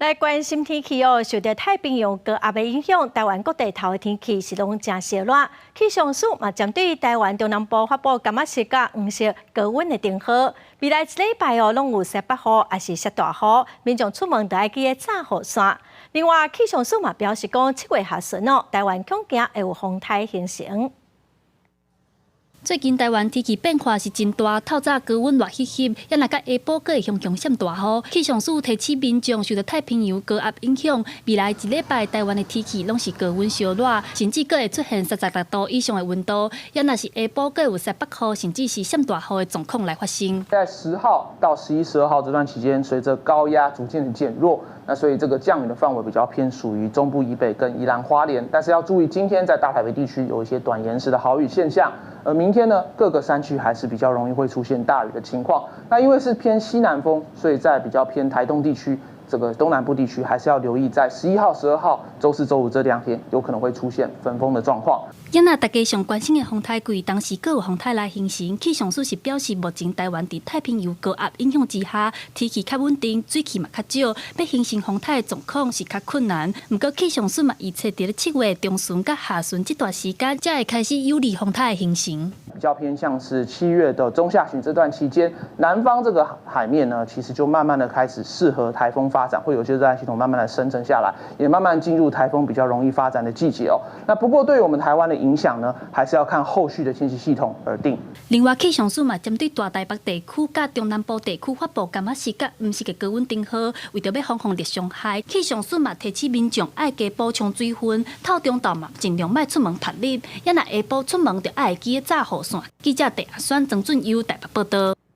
來關心天氣哦，受著太平洋高壓的影響，台灣各地頭的天氣是攏誠燒熱。氣象署嘛針對台灣中南部發布柑仔色佮黃色高溫的燈號。未來一禮拜哦，攏有西北雨，抑是鑠大雨，民眾出門著愛記得紮雨傘。另外，氣象署嘛表示講，7月下旬哦，台灣恐驚會有風颱形成。最近台灣天氣變化是真大，透早高溫熱翕翕，也若到下晡閣會雄雄閃大雨。氣象署提醒民眾，受著太平洋高壓影響，未來一禮拜台灣的天氣攏是高溫燒熱，甚至閣會出現36度以上的溫度。也若是下晡閣會有西北雨，甚至是閃大雨的狀況來發生。在10號到11、12號這段期間，隨着高壓逐漸的減弱，那所以這個降雨的範圍比較偏屬於中部以北跟宜蘭花蓮，但是要注意，今天在大台北地區有一些短延時的豪雨現象。而明天呢，各個山區還是比較容易會出現大雨的情況。那因為是偏西南風，所以在比較偏台東地區、這個東南部地區，還是要留意在11號、12號、週四、週五這兩天，有可能會出現焚風的狀況。也若大家上關心的風颱季，當時閣有風颱來形成。氣象署是表示，目前台灣佇太平洋高壓影響之下，天氣較穩定，水汽嘛較少，欲形成風颱的狀況是較困難。毋過氣象署嘛預測，佇咧7月中旬佮下旬這段時間，才會開始有利風颱的形成。比較偏向是7月的中下旬這段期間，南方這個海面呢，其實就慢慢的開始適合颱風發展，會有些熱帶系統慢慢的生成下來，也慢慢進入颱風比較容易發展的季節哦。那不過對於我們台灣的影響呢，還是要看後續的天氣系統而定。另外，氣象署嘛針對大台北地區佮中南部地區發布柑仔色佮黃色的高溫燈號，為著欲防範熱傷害，氣象署嘛提醒民眾愛加補充水分，透中晝嘛盡量莫出門曝日，也若下晡出門，著愛記得紮雨傘。記者鄭阿選、曾俊優台北報道。